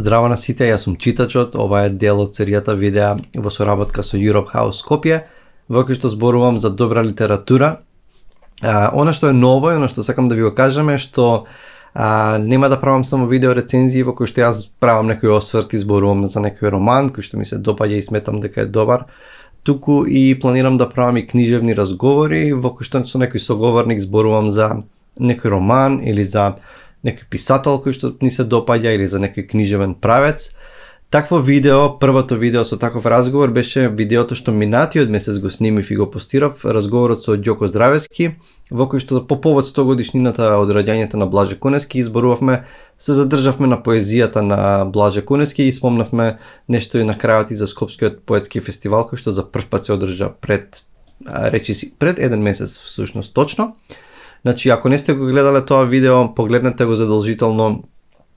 Здраво на сите, јас сум читачот, ова е дел од серијата видеа во соработка со Europe House Скопје, во кој што зборувам за добра литература. Она што е ново и она што сакам да ви го кажам е што нема да правам само видео рецензии во кој што јас правам некој осврт и зборувам за некој роман кој што ми се допаѓа и сметам дека е добар, туку и планирам да правам и книжевни разговори во кој што со некој соговорник зборувам за некој роман или за некој писател кој што ни се допаѓа или за некој книжевен правец. Такво видео, првото видео со таков разговор беше видеото што минатиот месец го снимив и го постирав, разговорот со Ѓоко Здравески, во кој што по повод 100 годишнината од раѓањето на Блаже Куневски изборувавме, се задржавме на поезијата на Блаже Куневски и спомнавме нешто и на крајот и за Скопскиот поетски фестивал кој што за прв пат се одржа пред еден месец всушност точно. Значи, ако не сте го гледале тоа видео, погледнете го задолжително.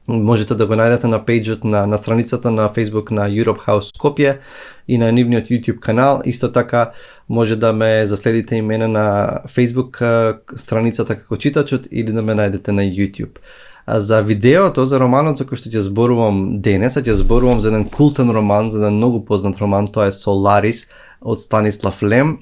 Можете да го најдете на пејджот на страницата на Facebook на Europe House Скопје и на нивниот YouTube канал. Исто така може да ме заследите и мене на Facebook страницата како читачот или да ме најдете на YouTube. За видеото, за романот за кој што ќе зборувам денес, ќе зборувам за еден култен роман, за еден многу познат роман, тоа е Соларис од Станислав Лем.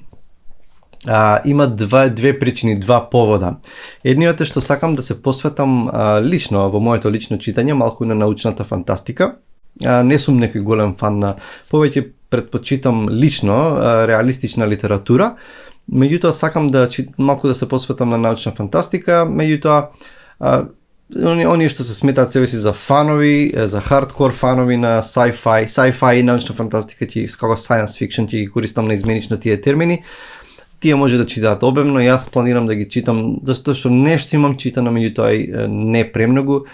Има две причини, два повода. Едниот е што сакам да се посветам лично во моето лично читање малку на научната фантастика. Не сум некој голем фан на, повеќе предпочитам лично реалистична литература. Меѓутоа сакам да малку да се посветам на научна фантастика, меѓутоа оние што се сметаат себе си за фанови, за хардкор фанови на sci-fi и научна фантастика, како science fiction, ќе ги користам наизменично тие термини. Тие може да читаат обемно, јас планирам да ги читам, зашто што нешто имам читано, меѓутоа и не премногу.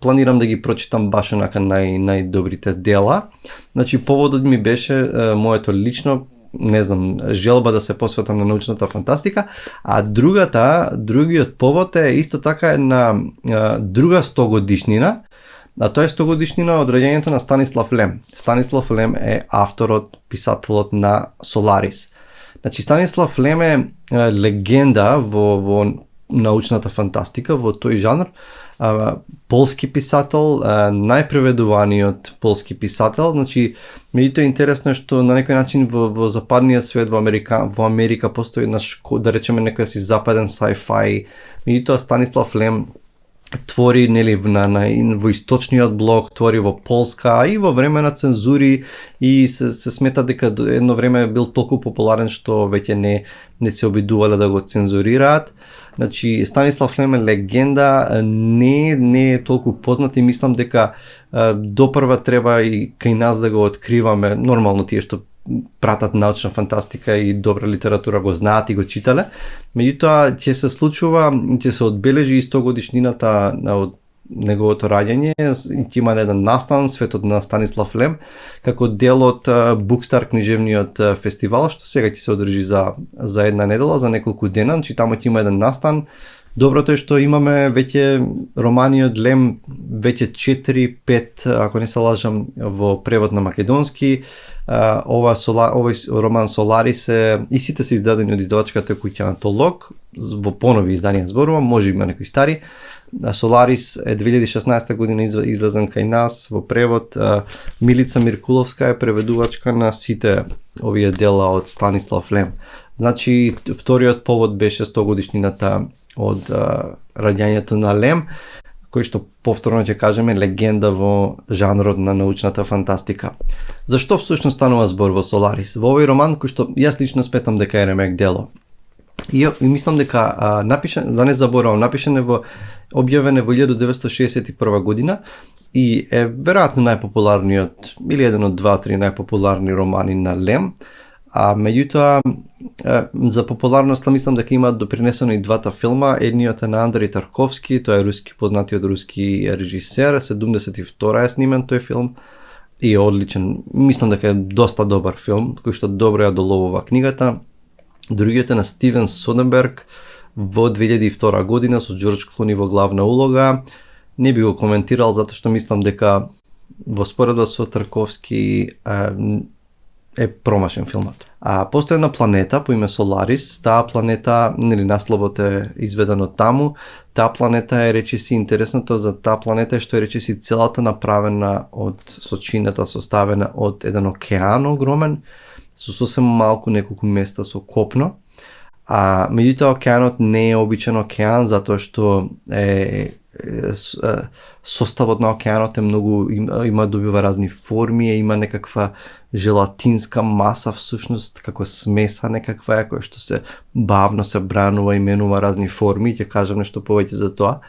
Планирам да ги прочитам баш онака најдобрите дела. Значи, поводот ми беше моето лично, не знам, желба да се посветам на научната фантастика, а другиот повод е исто така на друга 100 годишнина, а тоа е 100 годишнина од раѓањето на Станислав Лем. Станислав Лем е авторот, писателот на Соларис. Значи, Станислав Лем е легенда во научната фантастика, во тој жанр. Полски писател, најпреведуваниот полски писател. Значи, меѓутоа е интересно што на некој начин во западниот свет, во Америка постои да речеме некој си западен sci-fi. Меѓутоа Станислав Лем твори во источниот блок, твори во Полска и во време на цензури и се смета дека едно време бил толку популарен што веќе не се обидувале да го цензурираат. Значи, Станислав Лем е легенда, не е толку познат и мислам дека допрва треба и кај нас да го откриваме. Нормално тие што пратат научна фантастика и добра литература го знаат и го читале. Меѓутоа ќе се случува, ќе се одбележи и 100 годишнината од неговото раѓање и ќе има еден настан Светот на Станислав Лем како дел од Букстар книжевниот фестивал што сега ќе се одржи за една недела, за неколку дена, значи таму ќе има еден настан. Доброто е што имаме веќе романи од Лем, веќе 4-5, ако не се лажам, во превод на македонски. Овој роман Соларис и сите се издадени од издавачката куќа Антолог, во понови изданија зборувам, може има некои стари. Соларис е 2016 година излезен кај нас во превод. Милица Миркуловска е преведувачка на сите овие дела од Станислав Лем. Значи, вториот повод беше 100 годишнината од раѓањето на Лем, кој што повторно ќе кажеме легенда во жанрот на научната фантастика. Зашто всушност станува збор во Соларис? Во овој роман кој што јас лично сметам дека е ремек дело. И мислам дека да не заборавам, напишан е објавен во 1961 година и е веројатно најпопуларниот или еден од 2-3 најпопуларни романи на Лем. Меѓутоа, за популарноста мислам дека имаат допринесено и двата филма. Едниот е на Андрей Тарковски, тоа е познатиот руски режисер, 72 е снимен тој филм и е одличен. Мислам дека е доста добар филм, кој што добро ја доловува книгата. Другиот е на Стивен Содерберг во 2002 година со Џорџ Клуни во главна улога. Не би го коментирал затоа што мислам дека во споредба со Тарковски е промашен филмот. Постои една планета по име Соларис. Таа планета, насловот е изведен од таму. Таа планета е речиси интересното за таа планета е што е речиси целата направена од сочината, составена од еден океан огромен, со сосем малку неколку места со копно. Меѓутоа океанот не е обичен океан затоа што составот на океанот е многу има добива разни форми, има некаква желатинска маса всушност, како смеса некаква која што се бавно се бранува и менува разни форми, ќе кажам нешто повеќе за тоа.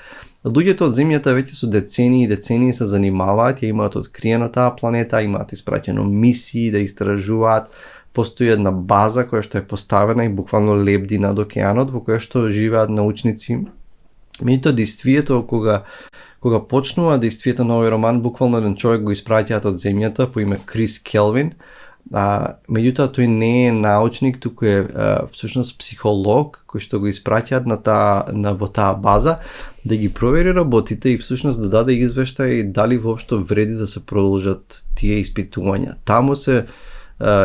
Луѓето од земјата веќе со децении и децении се занимаваат, ја имаат откриено таа планета, имаат испраќено мисии да истражуваат. Постои една база која што е поставена и буквално лебди над океанот, во која што живеат научници. Меѓутоа действието кога почнува действието на овој роман, буквално еден човек го испраќаат од земјата по име Крис Келвин. Меѓутоа тој не е научник, туку е всушност психолог кој што го испраќаат во таа база да ги провери работите и всушност да даде извештај дали воопшто вреди да се продолжат тие испитувања. Таму се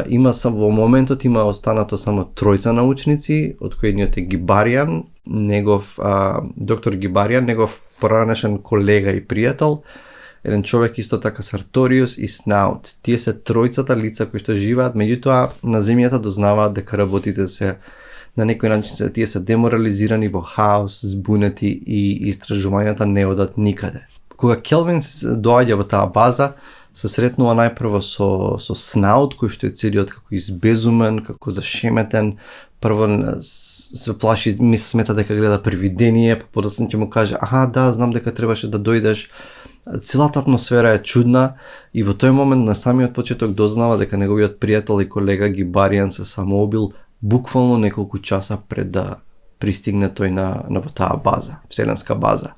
има во моментот има останато само тројца научници, од кои едниот е Гибариан, доктор Гибариан, негов поранешен колега и пријател, еден човек исто така Сарториус и Снаут. Тие се тројцата лица кои што живеат, меѓутоа на земјата дознаваат дека работите се на некој начин тие се деморализирани, во хаос, збунети и истражувањата не одат никаде. Кога Келвин доаѓа во таа база, се сретнува најпрво со Снаут, кој што е целиот како избезумен, како зашеметен. Прво се плаши, смета дека гледа привидение, па подоцна ќе му каже, да, знам дека требаше да дојдеш. Целата атмосфера е чудна и во тој момент на самиот почеток дознава дека неговиот пријател и колега Гибариан се самоубил буквално неколку часа пред да пристигне тој на таа база, вселенска база.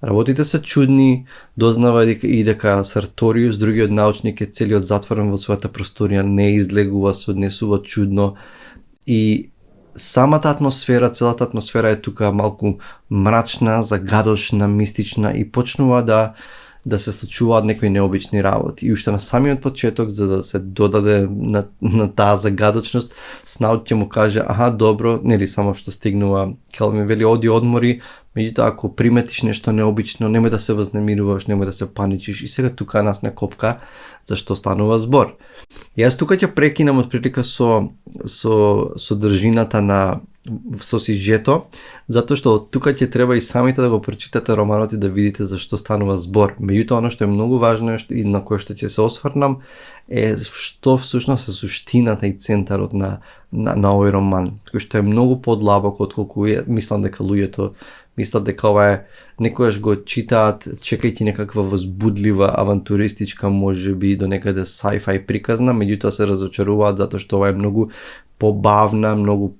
Работите се чудни, дознава и дека Сарториус, другиот научник, е целиот затворен во својата просторија, не излегува, се однесува чудно и самата атмосфера, целата атмосфера е тука малку мрачна, загадочна, мистична и почнува да се случуваат некои необични работи. И уште на самиот почеток, за да се додаде на таа загадочност, Снаут ќе му каже, добро, нели само што стигнува Келвин, вели оди одмори, меѓутоа ако приметиш нешто необично, немој да се вознемируваш, немој да се паничиш и сега тука нас не копка зашто станува збор. Јас тука ќе прекинам отприлика со содржината со сюжето, затоа што тука ќе треба и самите да го прочитате романот и да видите зашто станува збор. Меѓутоа, оно што е многу важно и на кое што ќе се осврнам е што всушност е суштината и центарот на овој роман, кој што е многу подлабок отколку мислам дека луѓето мислат дека ова е некојаш го читаат чекајќи некаква возбудлива авантуристичка, можеби до некаде sci-fi приказна, меѓутоа се разочаруваат затоа што ова е многу побавна, многу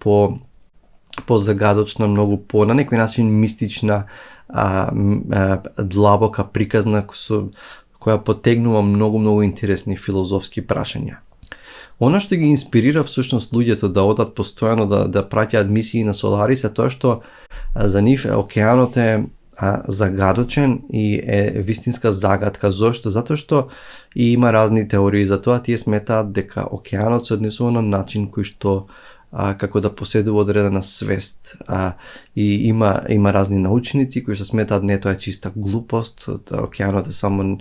позагадочна, многу на некој начин мистична, длабока приказна која потегнува многу интересни филозофски прашања. Она што ги инспирира всушност луѓето да одат постојано да праќаат мисии на Соларис е тоа што за нив океанот е загадочен и е вистинска загадка. Зошто? Затоа што и има разни теории за тоа. Тие сметаат дека океанот се однесува на начин кој што како да поседува одредена свест. И има разни научници кои што сметаат не тоа е чиста глупост, океанот е само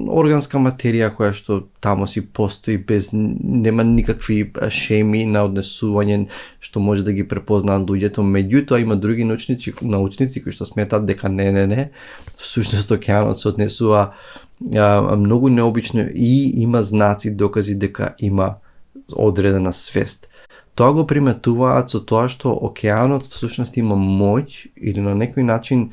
органска материја која што тамо си постои без нема никакви шеми на однесување што може да ги препознаат луѓето. Меѓутоа има други научници кои што сметаат дека не, всушност океанот се однесува многу необично и има знаци, докази дека има одредена свест. Тоа го приметуваат со тоа што океанот всушност има моќ или на некој начин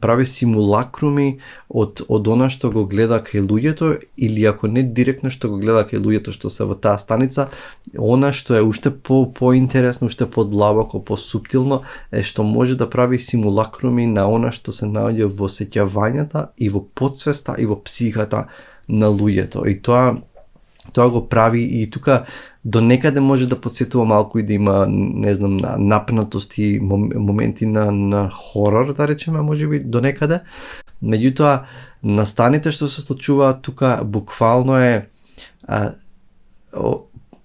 прави симулакруми од она што го гледа кај луѓето, или ако не директно што го гледа кај луѓето што се во таа станица, она што е уште поинтересно, уште подлабоко, посуптилно е што може да прави симулакруми на она што се наоѓа во сеќавањата и во потсвеста и во психата на луѓето. И тоа го прави и тука до некаде може да подсетува малку и да има, не знам, напнатост и моменти на хорор, да речеме, можеби до некаде. Меѓутоа, настаните што се случуваат тука буквално е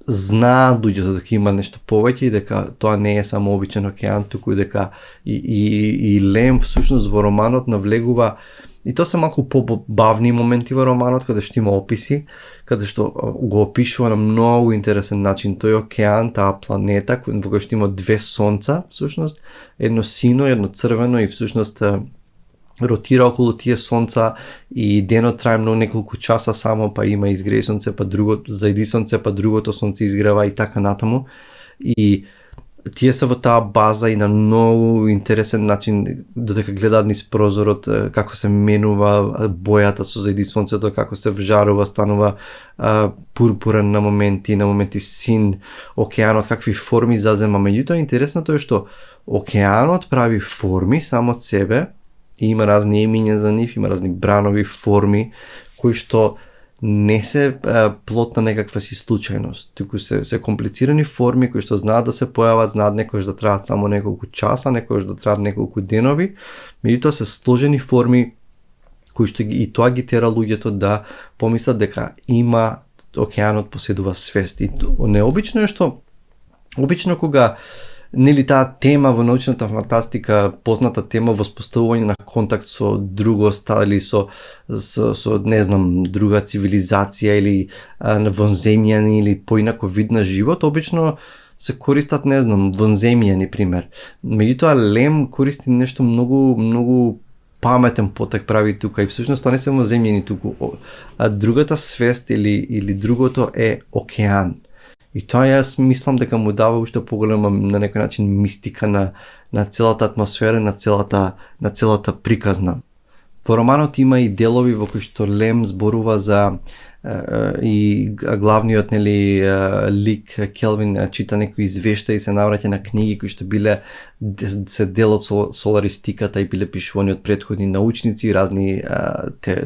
знаат луѓето дека има нешто повеќе и дека тоа не е само обичен океан, туку дека и Лем всушност во романот навлегува. И тоа се малку побавни моменти во романот, каде што има описи, каде што го опишува на многу интересен начин тој океан, таа планета, во која што има две сонца, всушност, едно сино, едно црвено и всушност ротира околу тие сонца и денот трае многу неколку часа само, па има изгрее сонце, па другото зајди сонце, па другото сонце изгрева и така натаму. И тие се во таа база и на многу интересен начин, додека гледаат низ прозорот, како се менува бојата со зајди сонцето, како се вжарува, станува пурпурен на моменти син, океанот, какви форми зазема. Меѓутоа, интересното е што океанот прави форми само од себе, и има разни имиња за нив, има разни бранови форми, кои што не се плод на некаква си случајност, туку се комплицирани форми кои што знаат да се појават, знаат некојаш да траат само неколку часа, некојаш да траат неколку денови, меѓутоа се сложени форми кои што и тоа ги тера луѓето да помислат дека има океанот поседува свест. И необично е што обично кога нели таа тема во научната фантастика, позната тема воспоставување на контакт со другост или со не знам, друга цивилизација или вонземјани или поинако вид на живот, обично се користат, не знам, вонземјани пример. Меѓутоа Лем користи нешто многу паметен потек прави тука и всушност тоа не се вонземјани туку, а другата свест или другото е океан. И тоа јас мислам дека му дава уште поголема на некој начин мистика на целата атмосфера, на целата приказна. Во романот има и делови во кои што Лем зборува за и главниот лик Келвин чита некои извештаи и се навраќа на книги кои што биле се дел од соларистиката и биле пишувани од претходни научници, разни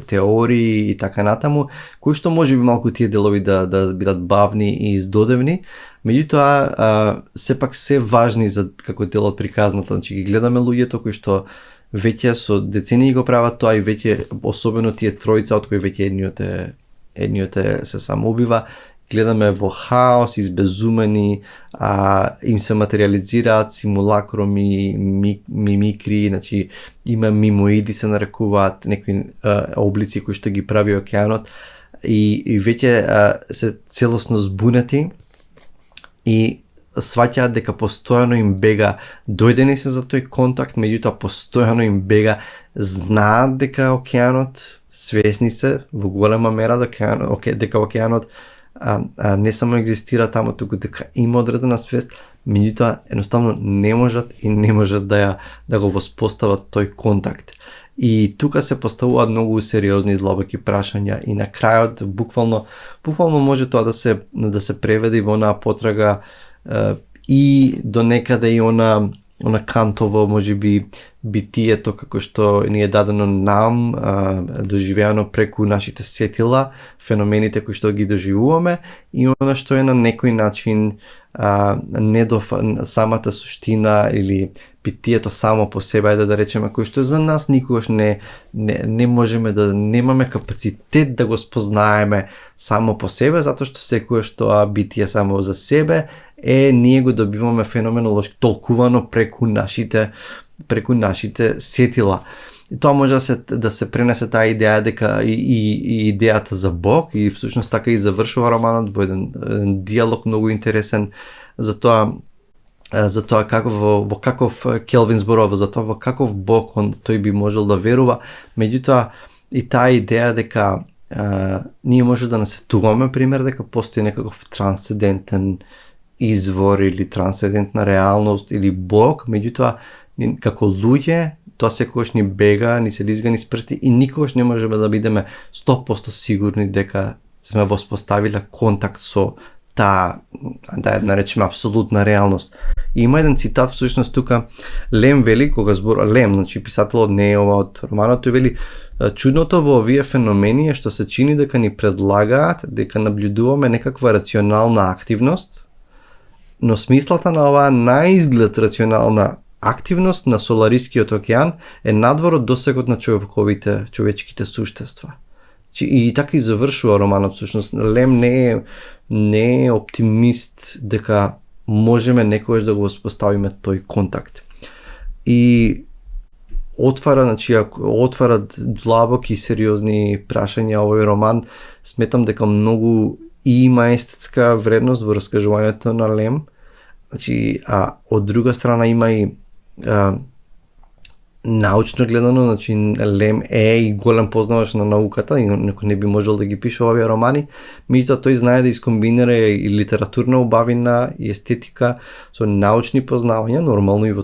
теории и така натаму, кои што можеби малку тие делови да бидат бавни и издодевни, меѓутоа сепак се важни за како дел од приказната. Значи ги гледаме луѓето кои што веќе со децении го прават тоа и веќе особено тие тројца од кои веќе едниот се самоубива, гледаме во хаос, избезумени, им се материализираат симулакроми, мимикри, значи има мимоиди се нарекуваат, некои облици кои што ги прави океанот и веќе се целосно збунети и сваќаат дека постојано им бега, дојдени се за тој контакт, меѓутоа постојано им бега, знаат дека океанот, свесни се во голема мера дека океанот не само екзистира таму, туку дека има одредена свест, меѓутоа едноставно не можат да го воспостават тој контакт. И тука се поставуваат многу сериозни длабоки прашања и на крајот буквално може тоа да се преведе во онаа потрага и до некаде и она Кантово можеби битието како што ни е дадено нам, доживеано преку нашите сетила, феномените кои што ги доживуваме и она што е на некој начин самата суштина или битието само по себе, да речеме, кој што за нас никогаш не можеме да немаме капацитет да го спознаеме само по себе, затоа што секогаш тоа битие само за себе ние го добиваме феноменолошки толкувано преку нашите сетила. И тоа може да се пренесе таа идеја дека и идејата за Бог и всушност така и завршува романот во еден диалог многу интересен за тоа во каков Келвин зборува за тоа во каков Бог тој би можел да верува, меѓутоа и таа идеја дека ние може да насетуваме пример дека постои некаков трансцендентен извор или трансцендентна реалност или Бог, меѓутоа како луѓе тоа секогаш ни бега, ни се лизга низ прсти и никогаш не можеме да бидеме 100% сигурни дека сме воспоставиле контакт со таа, да ја наречеме, апсолутна реалност. И има еден цитат всушност тука, Лем вели, кога зборува Лем, значи писателот не е ова од романот, тој вели: чудното во овие феномени е што се чини дека ни предлагаат дека наблюдуваме некаква рационална активност, но смислата на оваа наизглед рационална активност на Соларискиот океан е надвор од досегот на човечките суштества. И така и завршува романот, всушност Лем не не е оптимист дека можеме некогаш да го воспоставиме тој контакт. И отвара длабоки и сериозни прашања овој роман. Сметам дека многу има естетска вредност во раскажувањето на Лем. Значи, а од друга страна има и научно гледано, значи Лем е и голем познавач на науката и некој не би можел да ги пише овие романи, меѓутоа тој знае да искомбинира и литературна убавина и естетика со научни познавања, нормално и во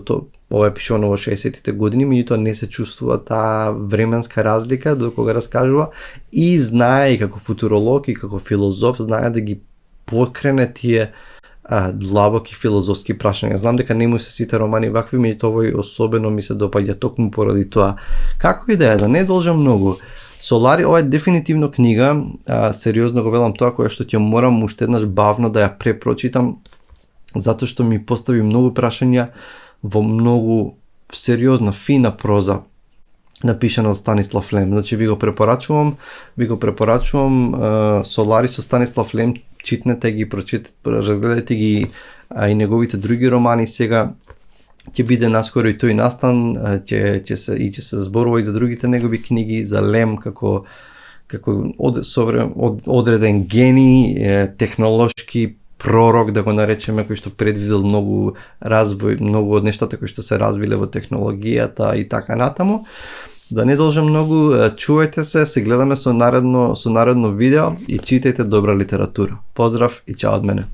ова е пишано во 60-тите години, меѓутоа не се чувствува таа временска разлика до кога раскажува и знае и како футуролог и како филозоф знае да ги покрене тие длабоки филозофски прашања. Знам дека не му се сите романи вакви, меѓутоа овој особено ми се допаѓа токму поради тоа. Како и да не должам многу. Солари, ова е дефинитивно книга, сериозно го велам тоа, која што ќе морам уште еднаш бавно да ја препрочитам, затоа што ми постави многу прашања во многу сериозна, фина проза, напишана од Станислав Лем. Значи ви го препорачувам Солари со Станислав Лем, читнете ги, разгледате ги и неговите други романи. Сега ќе биде наскоро и тој настан, ќе се зборува и за другите негови книги, за Лем како одреден гений, технолошки пророк, да го наречеме, кој што предвидел многу развој, многу од нештата кои што се развиле во технологијата и така натаму. Да не должам многу, чувајте се гледаме со наредно видео и читајте добра литература. Поздрав и чао од мене.